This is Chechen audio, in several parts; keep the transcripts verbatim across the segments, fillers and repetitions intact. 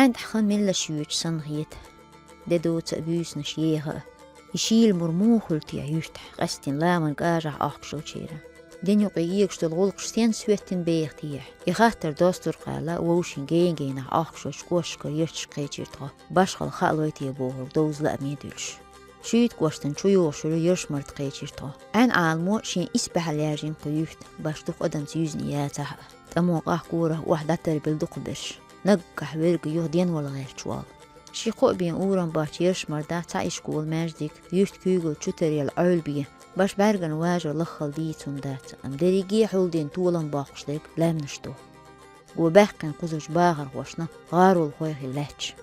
ӀантӀахь хан меллаш юьйцуш санна хета. Де доца а, буьйсанаш еха а. И шийла мур муха хуьлу те юьртахь, къаьсттина ламан кӀажахь Ӏохкуш йолчеран? Ден юкъе эгаш долу гӀуллакхаш стенца хӀоьттина беха техьа? И хаттар достур кхаьлла, вовшийн гена-генахь Ӏохкуш йолчу кӀошташкара ярташка кхечира тхо, башхалла хаалой те бохург довза лааме дуьллуш. Шуьйта кӀоштан чу йогӀуш йолу Яршмарта кхечира тхо. Ӏаьн Ӏаламо шен исс баьхьалла яьржина кху юьрта, баш дукха адамца юьзна яцахь а. ТӀамо къахкорах охьадӀатарбелла дукха берш. Наггахь верг юха денвала гӀерташ волу. Ши-кхо бен урам боцчу Яршмарда цхьа ишкол, маьждиг, юьртан куьйгалла чу тера яла Ӏойла бен, баш бӀаьргана важар лаххал дийца хӀума дац, амма дерриге а хьулдина толам боккхуш дерг лаьмнаш ду. Го баьккхина кхузарчу бахархошна гӀаролхой хила лаьтташ.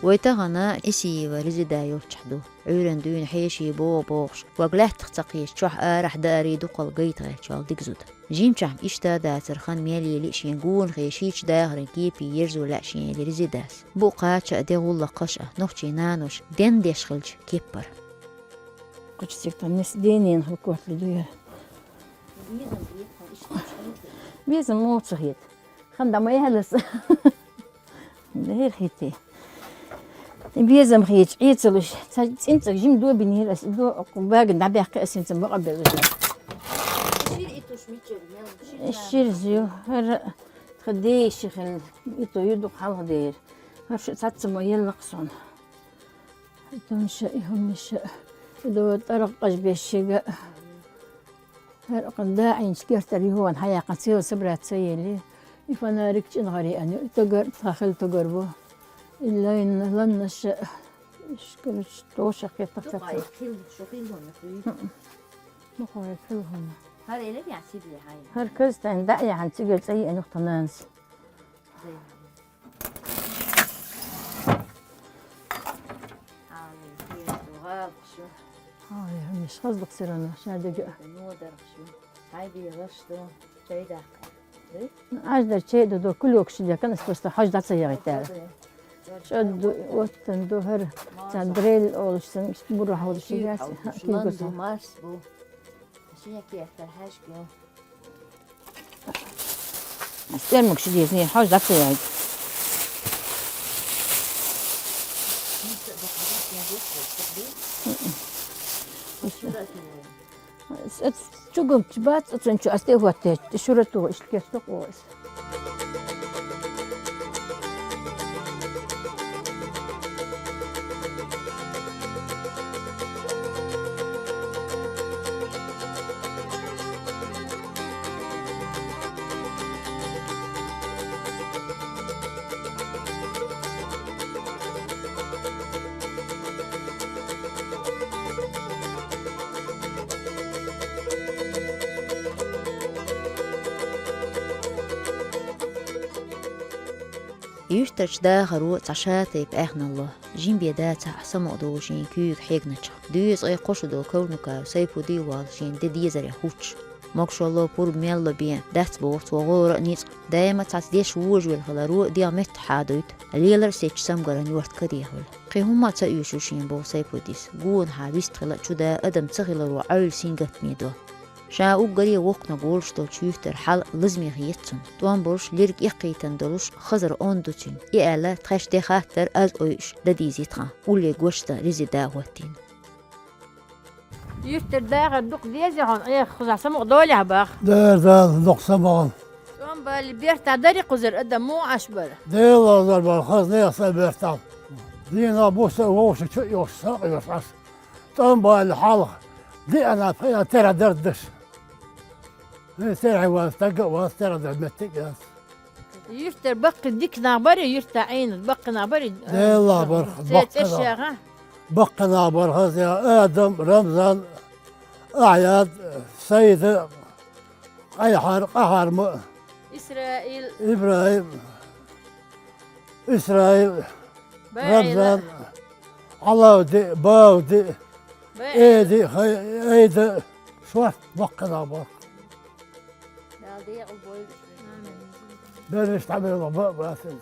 Вай тахана Исиева Резеда йолччохь ду. Ӏуьйранна дуьйна хьеший богӀу бохуш, дог лаьттах ца кхеташ чохь арахь даарий дукхалла гайта гӀерташ йолу дика зуда. Жимчохь иштта дацара хан мел йели а шен гонахе шийчу дахаран кепе ерзо лаьа шен Резедас. Букъ кхача а, де гӀуллакхаш а, нохчийн наноша ден деш хилча кеппара. Кхучу цигахь нис дийнийн хӀу кортли дуьйра. Безам муха ца хета? Хан дан ма яьлла аса. Дера хетий. Безам хеташ, Ӏийцалуш, цхьа цӀинцӀаг жима добинера ас, до багана дӀабаьккхи ас, хӀинца бакъабелла. Шира и туш мичара, мел шира. Шира зу, хӀара тха дийша хилла, и ту ю дукха хьалха дера. ХӀара шу цхьацца ма елла-кх суна. Тунша и хӀуманаш, и ду тӀаргӀаш бешшига. ХӀара кху даӀинчу кертара юхана хьаяьккхина, цӀена собрать ца елли, и фонарик чӀина гӀаре аьлла, и тагар, тхан хилла тагар бу. И лайна ланнаша, ишкарчу тошах кхетта ца ца. Дукха хилла, шу хилла хӀума хуьйцу. ХӀуъу. Дукха хилла хӀума. ХӀара элира яхьа сибли хьайна. ХӀара каза тайна даӀ яхьана цигара цӀа йиъна юха тхан нанас. Зайна. Ай, хӀумаш хаза дукха сирана, ша дерг а. Нодарх шу. Хьай бегӀаш ду, чай даккха. Ай? Аш дар чай ду, ду, кулёкаш декан, ас просто хьожа дӀа ца ягӀийтара. ЧӀогӀа ду, оттан ду, хӀара, цхьа дрель олуш сан, бура хьолуш яц, кийгас. Марс бу. Шен кертара хьаьжка. Стенмагаш деза, не, хьожа дӀа ца яйта. Чугунчу бац, оцун чу ас тӀе хӀоттаьча, шура туху, иштта кесту къо ас. Юьртарчу дахаро цхьа шатайпа аьхналло, жима бен дацахь а, самукъадолу шен куьйга хьегначех. Доьзткъе кхо шу долу Калнукаев Сайпуди воллу шен де дезарехь хӀуттуш. Могушалло, пурба мелло бен дац боху цо гӀора а, ницкъ а. Даима цхьацца деш вожавелла хиларо дегӀ меттахь хьадуьйту, лелар а сецча, Самгаран йорта карехуьлу. Кхин хӀумма а ца оьшу шен боху Сайпудис, гонахьа вистхила а, чу да адам ца хиларо Ӏойла сингаттаме до. Ша уггаре воккханиг волуш долчу юьртара хьал лазаме хета цунна. ТӀом болуш, лерг эккхийтина долуш, хазар онда ду цуьнан. И аьлла, тхаьш де хаттар аз ойуш, дан дийзи тхан, улле гочдан Резеда хӀоттийна. Юьртара дахар дукха деза хьуна, эх, кхузахь самукъадолехь бах. Дера, Дала, дукха самукъана. ТӀом балли бертахь дарий кхузара адам, муха Ӏаш бара? Дела лазар бара, хаза нехан са бертахь. Дийнахь буса а вовшашка чу а йохуш, сакъ йолуш Ӏаш. ТӀом балли хьалха, диъана пхиъна тера дара даш. Хьин, тера хьайн ван стаг а ван, тера дар меттиг а яц. Юьртара баккхий дика нах барий, юьртахь Ӏийна баккхий нах барий? Делахь барх, цӀе-, баккхий нах. ЦӀераш яха? Баккхий нах бара хаза, Адам, Рамзан, Ахьяд, Сайда, Къайхьар, Къахьарма. Исраил. ИбрахӀим. Исраил. БаӀила. Рамзан. Ӏалавди, Бавди. БаӀила. Эди, Хай-, Айда. Шорта баккхий нах бара. Дала декъал бойла. Амин. Берриш дӀабевлла бан а бацара.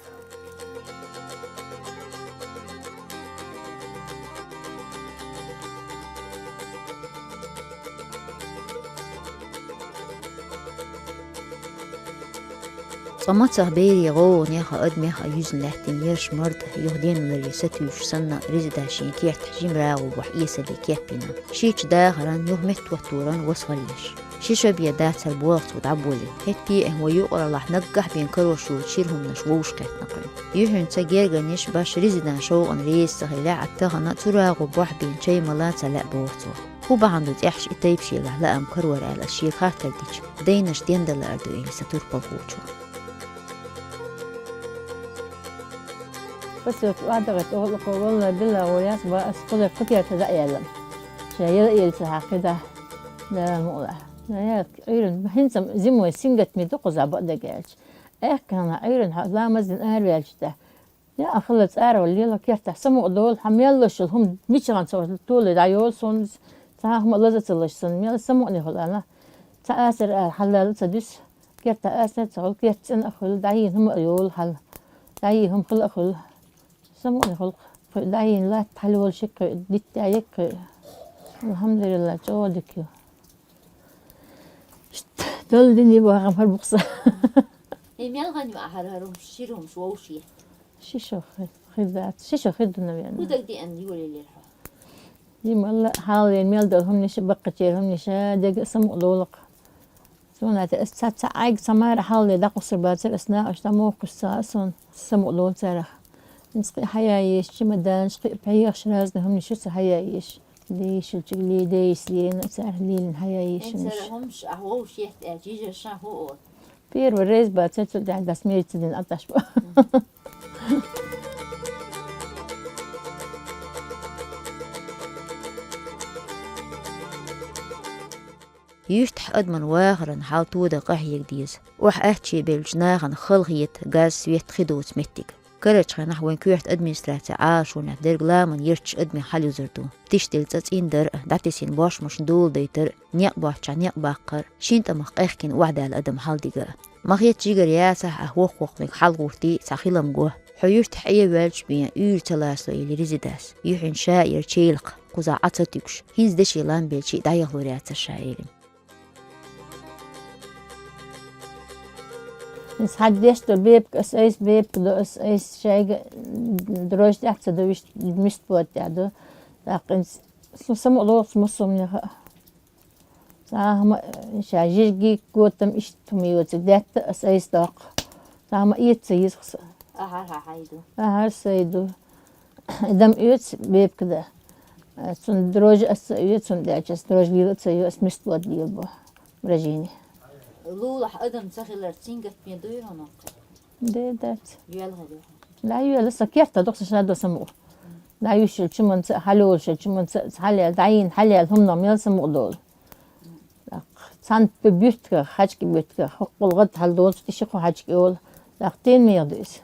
Ткъа мацах, берий гӀовгӀанех а, адамех а юьзна лаьттина ерш-марда юха денал ларъе сатуьйсуш санна, Резеда шен керта жима рагӀу бохь эсале кеп йина. Шийча дахаран, юха меттахӀотторан васгӀаллеш. Ши шу бен дац хӀара болх цо дӀаболийна. ХӀетте а вай юкъараллехь наггахь бен карош йолчу шира хӀуманаш вовшахкхетна кхуьнан. Юьхьанца гергарниш башха Резедан шовкъана реза ца хиллехь а, тахана цу рагӀу бохь бен чай мала ца лаьа боху цо. ХӀун бахьана ду цӀехьаш и тайпа шелахь лаам карор аьлла ас шега хаттар дича, дайнаш дендала лаар ду элира сан турпалхочо. Посёлка охьадахийта, оха лакхо валла, билла гӀо яц, ба ас кхузара кху керта дӀа а яьлла. Ша яла а елла ца хьакхида, Дала мукъалахь. Ша яла Ӏуьйранна, хӀинца зимой сингаттаме ду кхузахь бакъдерг аьлча. Аьхкенна Ӏуьйранна хьо ламаз дина араваьлча тӀехь. Я, ахилла цӀарах лела кертахь самукъа долу, хьан мел луш йолу хӀума мичахьана ца толий дӀайолу суна, цхьа хӀума лаза ца луш санна, мел самукъане хуьлу аьлла. Цхьа асар а хьалаьлла ца дуьсу, кертахь асар а ца хуьлу, керта цӀена а хуьлу, дӀайийна хӀума а йолу хьала. ДӀайийна хӀума хила а хуьлу. Самукъане хуьлу кхуьу, дӀайийна латта хьалайолуш кхуьу, дитта яьккхи кхуьу. Алхьамдулилла, чӀогӀа дика ю. Далла дина бахам хӀара бу-кх сан. Э, мел гӀан ю ахьара хӀара хӀумаш, шира хӀумаш вовшахъе? Ши шо хи-, хир дац. Ши шо хир ду, наверное. ХӀун дага деана йолаелира хьо? Йималла хьалха мел долу хӀуманаш а, баккхачеран хӀуманаш а, дега а самукъа долу-кх. Суна а те, ас ца, ца Ӏайга, ца мара хьалха дӀакхуссур бацара, ас накъош дӀа мохкуш ца хаьа суна, самукъа долу царах. Иза кхин хьаяйеш, чемоданаш, кхин пхьегӀаш, разный хӀуманаш ю ца хьаяйеш. Дешилчиг ле, дайса лерина а царах лелина хьаяйеш хӀуманаш. Цара хӀумаш ахь вовшахъетта аьлча, йижарша хӀун олу? Первый раз бацара, цул тӀаьхьа дас мери ца дина Ӏаташ бу. Юьртахь адаман вахаран хьал тодан къахьега деза. Охьа аттаче беллачу нахана хала хета газ, свет, хи доцу меттиг. Карарчу хенахь вайн коьрта администрацин Ӏалашонехь дерг ламан ярташ адамийн хьалаюзар ду. Тишделла цӀа цӀиндар а, дӀатесина бошмашна доладайтар а, некъ боцчохь некъ баккхар а, шина тӀамах къехкина охьадаьлла адам хьалдига а. Ма хетта жигара яцахь а, хӀокху-хӀокхуниг хьалагӀортий, цхьа хилам го. Хьо юьртахь Ӏе ваьлча бен уьйр ца лацало, элира Резидас. Юьхьанца ша а яра чейлакх, кхузахь Ӏа ца туьгуш, хӀинца деши лам белчи дӀаяхалур яцара ша, элира. Иза хьан деш ду бепиг, ас айса бепиг ду, ас айса шайга дрожжи тӀехь ца ду, виш мист бод тӀехь ду. ТӀаккха иза самукъа лоцу массо а хӀуманех а. Цхьа хӀума, ша жижиг, котам, иштта хӀума йоцург даьтта ас айса доккху. Цхьа хӀума эца ца йиза-кх сан. Ахьар хьан хьай ду? Ахьар сай ду. Дам оьцу бепиг дан. Цунна дрожжи ас ца оьцу, цунна даьлча ас дрожжи лела а ца йо, ас мист бод лелабо, брожжини. Лулахь адам ца хилар сингаттаме дуй хьуна? Де дац. Йоьлхур ю хьуна. Да, йоьлу, сан керта дукха сан ша до самукъа. Да, юьсшал чуманца, хьалолшал чуманца, хьалел, дӀайийна хьалел хӀуманах мел самукъа долу. Цхьана буьртигах, хьаьжкӀи буьртигах, хӀоккхул гӀад хьалдолчу тӀе ши-кхо хьаьжкӀи йолу. ТӀаккха тенмех ду иза.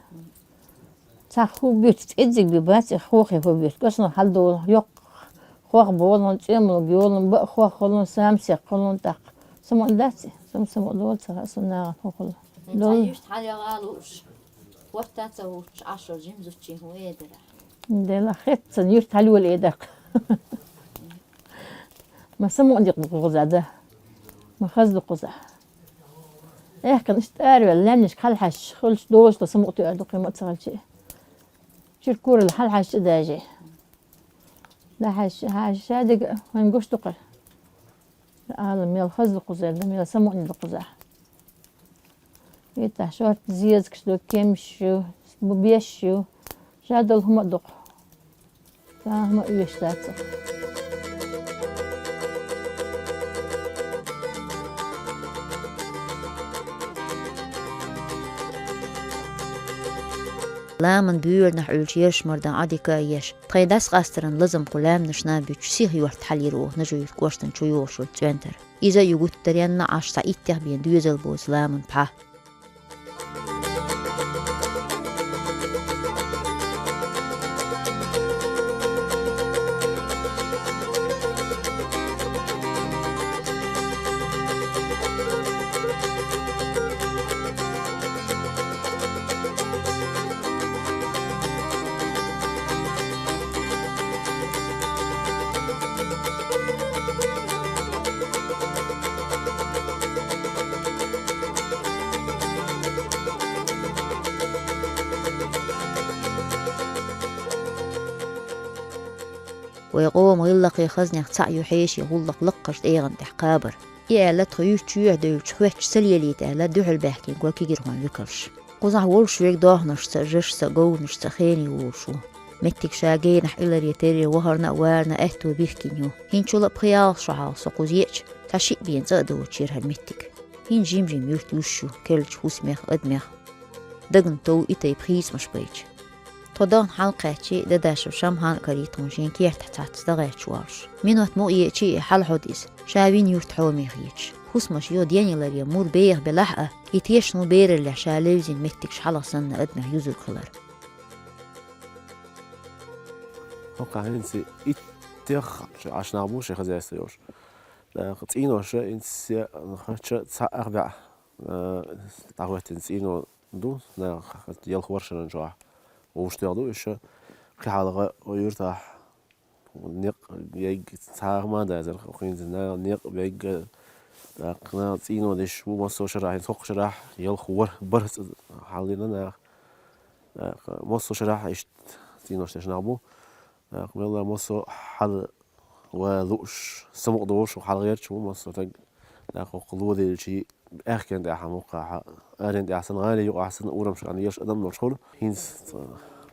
Цхьа хӀу буьртиг цӀидзиг би бац, и хохе хӀу буьртиг. Кошнах хьалдолу, йоккха хох болун, цӀемалг йолун, баа хох холун, самсех холун тӀаккха. Самукъа дац и? Сум самукъа долу ца хаьа, сум нахана хӀу хула. Долу. Цхьа юьртахь хьалъяла лууш, хӀотта ца хӀуттуш, Ӏашо жимзучийн хӀун эдара? Дела хетта сан юьртахь хьалъяла эдара-кх. Ма самукъа дикъ ду кхузахь, да. Ма хаза ду кхузахь. Эхкан иштта араваьлла, лаьмнашка хьалхьаьжча, хуьлуш долуш ду, самукъа тоьар ду кхин ма ца хилча. Чуьра корал хьалхьаьжча даже. Да, хьаьжча, хьаьжча, ша дерг вайн гуш ду кхара. Ала мел хаза ду кхузахь, да мел самукъане ду кхузахь. Итахь шорта зезагаш ду, кемсаш ю, бу-, беш ю. Ша долу хӀума а ду-кх. Цхьа хӀума а оьшуш дац-кх. Ламан боьранах Ӏуьллучу ерш-мардан Ӏадика а еш, тхайн дӀасакъастаран лазам кху лаьмнашна буьтуш сиха йорта хьалйира оха Нажи-Юьртан кӀоштан чу йогӀуш йолу цӀоьнтара. Иза а югуттаренна Ӏаш цхьа иттех бен доьзал боцу ламан пхьа. Вай къоман гӀиллакхе, хазнех цхьаъ ю хьеший гӀуллакх лакхарчу тӀегӀан тӀехь кхабар. И аьлла, тхо юьртан чоьхьа девлча, хоьттуш ца лелийта аьлла, дуьхьал баьхкина го кегирхойн векалш. Кхузахь волуш верг дохнашца, жашца, говнашца хене волуш ву. Меттиг ша генахь Ӏиларе, терре вахарна а, варна а аьтто бихкина ю. ХӀинцачул а пхи-ялх шо хьалха со кхуза еача, цхьа шиъ бен цӀа а доцуш яра хӀара меттиг. ХӀинца жим-жим юрт юьсуш ю, керлачу хӀусамех а, адамех а. Дагна тов и тайпа хийцамаш байча. Тхо дахна хьалакхаьчча, Дадашев Шамхьан а карий тхуна шен кертахь цхьацца дӀагӀерташ волуш. Минот мукъа еача а хьалахьоду иза, ша вина юрт хьоме хеташ. ХӀусамаш йо денъяларе мур беха белахь а, и тешна ву бераллехь ша левзина меттигаш хьалха санна адамех юзург хилар. ХӀокху хӀинца иттех Ӏаш нах бу шайн хозяйство йолуш. ТӀаккха цӀийнош а хӀинца се-, хӀинца цхьа ах баьӀ, а, дӀахӀоьттина цӀийно ду, наха ялх-ворхӀ шарна чохь вовшах тоьхна ду уьш. Кхин хьалха вай юьртахь некъ ерг цхьа а ма дазара, хӀинца наха некъ берг, тӀаккха наха цӀийно деш бу массо а шарахь, хӀинца хӀокху шарахь ялх-ворхӀ, бархӀ цӀа хьалдина наха. ТӀаккха массо а шарахь иштта цӀийнош деш нах бу. ТӀаккха мелла массо а хьал ва лууш, самукъа долуш, хьалагӀерташ ву массо а стаг. ТӀаккха хӀокху ло делчий, аьхкенна тӀехь хьан мукъахь, аренна тӀехь санна, гӀали юкъахь санна, урам шарахь лелаш адам долуш хуьлу. ХӀинца, э,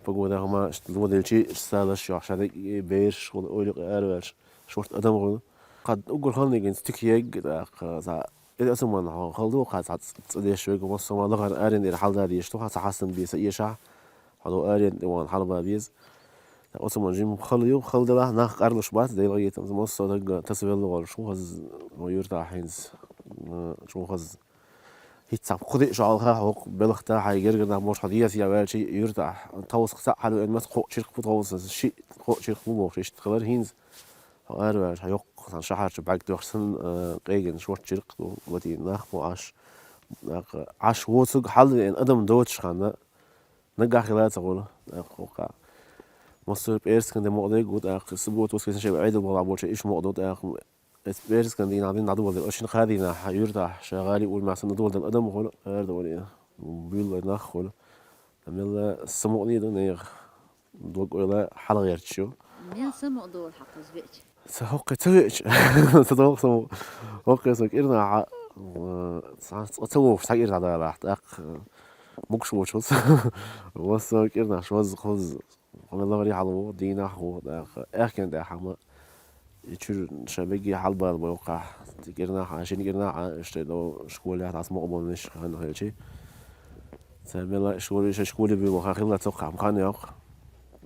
погода хӀума ло делчий, салаш йохь ша дерг, бераш хуьлу, ойла юкъа араваьллаш, шорта адам хуьлу. Кхад уггар ханниган стик егга, тӀаккха, цхьа, эта асуман хьо хала ду, кхаьа цхьа цӀа деш вега, массо а ма лахара аренна тӀера хьалда деш ду, кхаьа цхьа хьастан бен са эшахь, хьо ду аренна тӀе ван хьалба беза. Оцу ма жим хала ю, хала делахь, нах къарлуш бац, Дела гӀойтам, массо а дагга тасавелла волуш ву хаза, мо юьртахь хӀинца, м, чӀогӀа хаза. ХӀинца кху деа шо хьалха хӀокху белхта хьайн гергара нах бохуш хьо деза я ваьлчий юьртахь, тховсах цхьаъ хьалавеана маца кхоъ чиркх бу тховсаз, шиъ кхоъ чиркх бу бохуш, иштта хилар хӀинца. Хьо араваьлча, хьо йоккха сан шахьарчу бӀаьрг тоьхча санна, а, къегина шорта чиркх ду, латийна нах бу Ӏаш. ТӀаккха Ӏаш воцург хьалавеана адам доцуш ханна, наггахь хила а ца хуьлу, тӀаккха хӀокху. Массо а пӀераскан де мукъа дерг ву, тӀаккха суббота, воскресенье шайн Ӏедал бала болчу иша мукъа ду, тӀаккха эцу пӀераскан дийнахь дина дӀадолалира. Аш шина ха дийнахь юьртахь, ша гӀали ур маьхсан дӀадолалдан адам хуьлу, арадовлийна, буьйлалла нах хуьлу. Мелла самукъане ду нехан дог-ойла хьалагӀерташ ю. Мел самукъадолу хьан кхуза веача? Ца хӀокхе ца веача. Ца догӀу самукъа. ХӀокхе со кӀирнахьа, э, ца, ца, ца вогӀуш, цхьа кӀира дӀадалахь, тӀаккха, э, мукш вочуц. Ва со кӀирнахь шозза, кхузза, хьуна лахаре хьалавогӀу, дийнахь ву, тӀаккха, аьхкенна тӀехь хьама. И чуьра ша бегге хьалабала боху кхахь. ЦӀе кӀирнахьа, шина кӀирнахьа, иштта до школехь дӀаса мукъа болниш ханна хилчи. Ца мела школе, ша школе буьйлу хан хилла цоккхахь, хан йоккху.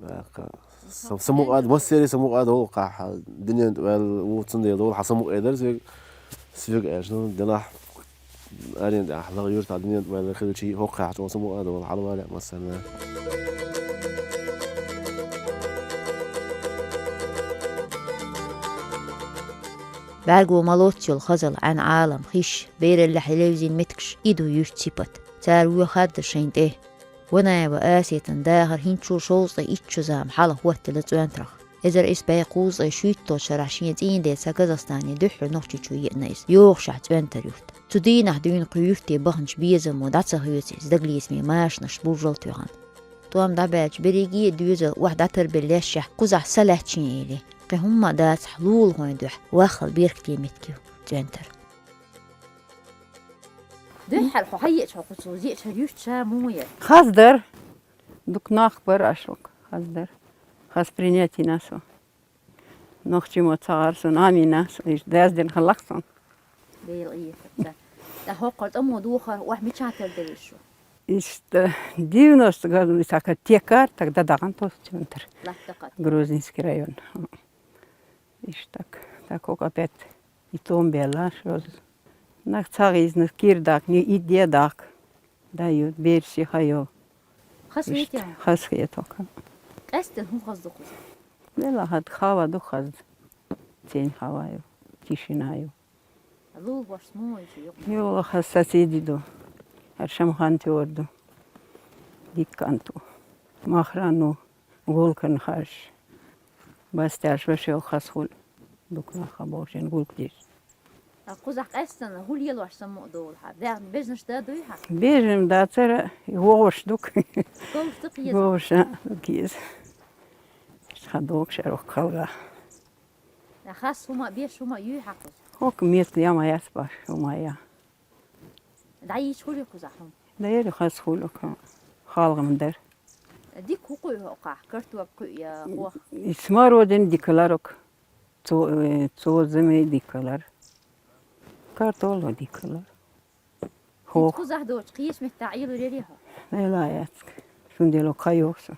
ТӀаккха са, са мукъа а, массерий са мукъа а долу кхахь, дуьнен тӀе ваьлла ву, цундела долу хьан са мукъа а дара соьга, соьга аьлча, ну, делахь. Аренна тӀехь лаха юьртахь дуьнен тӀе ваьлла хилчий, хӀокхахь чӀогӀа са мукъа а долу, хьалавале массарна. БӀаьрго ма лоццу йолу хазалла, Ӏаьн Ӏалам, хиш, бераллехь левзина меттигаш, и ду юьртан сипат. Цара воьхадда шайна тӀе. Ванаева Асетан дахар хӀинцачул шовзткъе итт шо зама хьалха хӀоттийна ЦӀоьнтарах. Эзар исс бӀе кхузткъе шуьйтталгӀачу шарахь шен цӀийнан деца Казахстане дуьххьара Нохчийчу еана иза, йогӀушехь ЦӀоьнтара юрт. Цу дийнахь дуьйна кху юьрте баханчу безамо дӀа ца хьоьцу иза, дагалецамийн машанаш буржал тоьхна. ТӀом дӀабаьлча берриге а доьзал охьа дӀатарбелла лаьшшехь, кхузахь са лаьтташ ю элира. Кхин хӀумма а дацахь, лулахойн дуьхьа ваххал беркате меттиг ю ЦӀоьнтар. Дуьххьара хьо хьаеача хьо кху цо зеача хӀара юьрт ша муха яра? Хаза дара. Дукха нах бара аша вака. Хаза дара. Хаза принятина со. Нохчий мо ца гӀара суна, амина, со иштта даздина хилла-кх суна. Дела Ӏийта. ТӀаккха хӀокхара тӀамо духар охьа мичахь тардевлла шу? Иштта девяносто году, так текар, тогда дагӀан тостчунтар. Латтакъат. Грузинский район. Иштак. Так, хӀокху опять и тӀом баьлла шозза. Нах ца гӀийзина, кир даккха, ни идде даккха. Даю, бераш хьайо. Хаза хетий? Иштта, хаза хетокха. Къаьсттина хӀун хаза ду кхуза? Мела хӀад хава ду хаза. Цен хава ю, тишина ю. Лулахошца муха ю? Йола хаза соседи ду. ХӀара Шамхан тӀе ду. Дика кӀант ву. Махран ву. Гулкан хаш. Басташ вашел хас хул. Дукнаха бовшен гулк диш. А кхузахь къаьстина хӀума лелош самукъа долу хьан? Дагна бежнаш да дуй хьан? Бежнаш дацара, вогӀуш дук. Говш дукха еза? Говш, а, дукха еза. Ха догӀуш арох халга. Хас хӀума, беш хӀума юй хьакхуз? ХӀокху метта яма яц баш хӀума я. ДӀайийча хуьлу кхузахь хӀума? Да, ери хас хуьлу, халгӀам дара. Дика хӀу кхуьу хӀокхахь, картоп кхуьу я хох? И смородина дика ларок, цо-, э, цо заме дика лар. Картола дика лар. ХӀинца хӀу кхузахь доцуш, кхечу меттехь Ӏелур ярий хьо? Ӏела яц. Цундела кхайо со.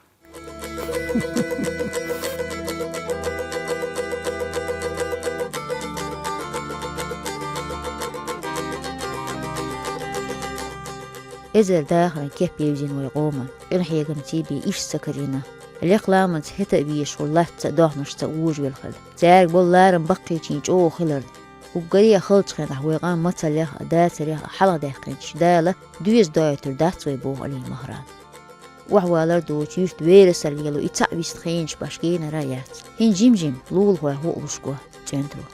Эзар дахаран кеп евзина вай къоман, къинхьегамций бен иштта ца карийна. Лекха ламанца хӀета а везаш хуьлу, латта а, дохнашца а вожавелла хилла. Цаьрга болу ларам баккхийчийн чӀогӀа хиларна. Уггаре а халчу хенахь вай къам мацаллех а, дацарех а хьалхадаьккхинчу Дала доьза доуьйтур дац вай, боху Алин Махрана. Охьавалар доцу юьрта верасалла лело и цхьаъ вист хенаш баш генара а яц. ХӀинца жим-жим лулахой хӀуъа луш го цӀентаро.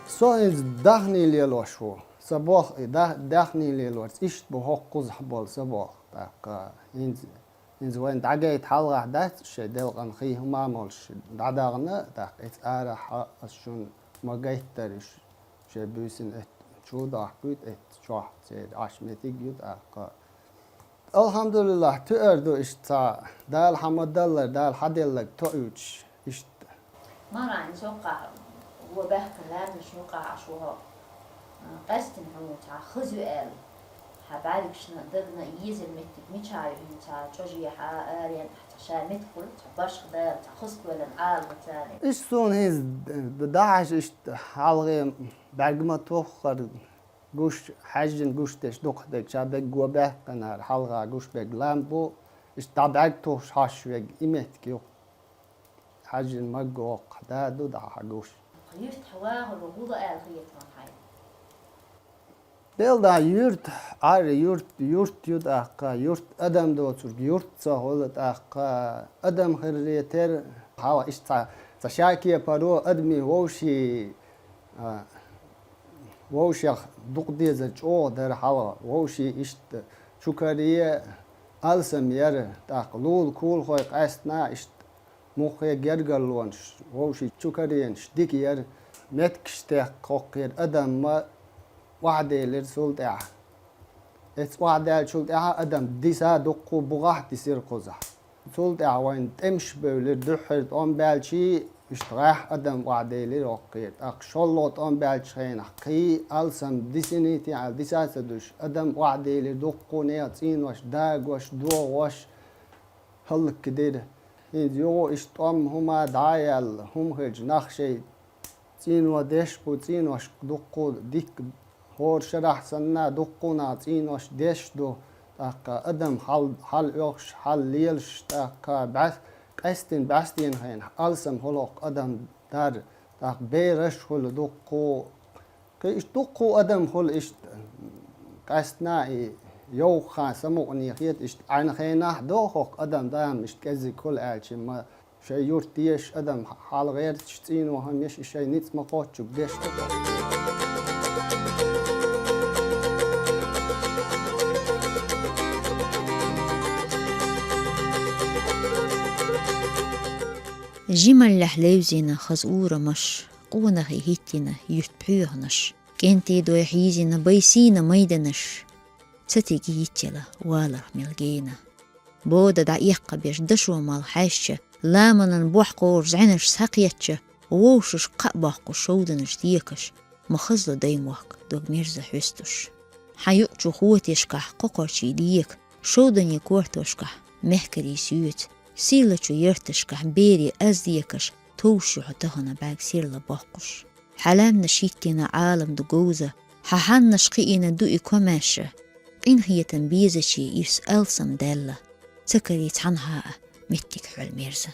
Со хӀинца дахний лелош ву. Сан болх и да-, дахний лелорца иштта бу хӀокху кхузахь болу сан болх. ТӀаккха хӀинца ХӀинца вайна дӀагайта хьалхахь дац шайн делкъана хи хӀума а молуш дӀадахана, тӀаккха эца арахь ас шуна ма гайтара уьш, шайн буьйсина этта чу а дохкуьйту, этта чохь церан Ӏаш меттиг ю тӀаккха. Алхьамдулиллахь, туьар ду иштта цхьа, Дала хьан ма-даллара, Дала хьаделларг тоуьйтуш иштта. Маран, иза хӀокхахь го баьхкина лаьмнаш юкъахь Ӏаш ву хьо. Къаьстина хьуна цхьа хаза ю аьлла, хьан бӀаьргашна, дагна а езар меттиг мичахь ю хӀинца, цхьа чӀожехьа, аренахь, цхьа ша меттиг хуьлу, цхьа башха дала, цхьа хаза кхоьллина Ӏалашо царна. Иштта суна хӀинца д-, дахьаш иштта хьалхе бӀаьрг ма туххара гуш, хьаьжжина гуш деш дукхах дерг, ша дерг го баьккхинара хьалха гуш берг лам бу, иштта дӀа бӀаьрг тухуш хьош верг и меттиг ю. Хьаьжжина ма гохху, да ду дахьа гуш. Юьртахь вагӀур ву гӀула аьлла хетарон хьайна? Дел да юьрт, Ӏар юьрт, юьрт ю тӀаккха, юьрт адам доцург юьрт ца хуьлу тӀаккха, адам хир ретера, хьала иштта ца, ца ша кепаро адамийн вовший, а, вовшех дукха дезар чӀогӀа дара хьала, вовший иштта чукаре алсам яра, тӀаккха лула кулахой къаьстина иштта. Муххе гергарлонаш, вовший чукаренаш дика яра, меттигаш теккха хӀокхера адамма охьаделира цул тӀаьхьа. Эцу охьадаьллачул тӀаьхьа адам диса дуккху бухахь дисира кхузахь. Цул тӀаьхьа вайна тӀемаш бевлира, дуьххьара тӀом баьлчий, иштта гӀеххьа адам охьаделира хӀокхера. ТӀаккха шолгӀа тӀом баьллачу хенахь кхий алсам дисиний те аьлла, диса а ца дуьсуш, адам охьаделира дуккху нехан цӀенош, дагош, догӀош, хӀаллакдира. ХӀинца юха иштта тӀом хӀума дӀа а яьлла, хӀума хилча нах шайн цӀено деш бу, цӀеношка дуккху дикка хӀора шарахь санна дуккху нах цӀенош деш ду, тӀаккха адам хьал, хьал оьхуш, хьал лелаш, тӀаккха бӀаьс-, къаьстина бӀаьстенан хенахь алсам хуьлу хӀокху адам дар, тӀаккха бераш хуьлу дуккху. Кхин иштта дуккху адам хуьлу иштта, къаьстина и йовхахьа самукъане хета, иштта Ӏаьнан хенахь доху хӀокху адам дама иштта кӀеззиг хуьлу аьлча, ма шайн юрт дезаш адам хьал гӀерташ цӀено хӀама еш, и шайн ницкъ ма кхоччург деш ду. Жималлехь левзина хаза урамаш, къонахий хӀиттина юьрт пхьоьханаш, кӀентий дой хьийзина байсийна майданаш, ца тиге йитчала валарх мел гена. Бода дӀаэккхабеш дашо мал хьаьжча, ламанан бохь кхору зӀенаш схьакхетча, вовшашка кхаъ боккхуш шовданаш декаш, ма хазло даймохк дог-мерза хьоьстуш. Хьан юкъ чу хотешкахь кхокхарчий дека, шовданийн кортошкахь мехкарий соьца, сийлачу ярташкахь берийн аз декаш, товш ю хьо тахана бӀаьрг серла боккхуш. Хьан лаьмнаш хӀиттина Ӏалам ду говза, хьан хьаннаш кхиийна ду и комаьрша, къинхетам безачийн ирс алсам даьлла, ца карий цхьанхьа а меттиг хьоьл мерза.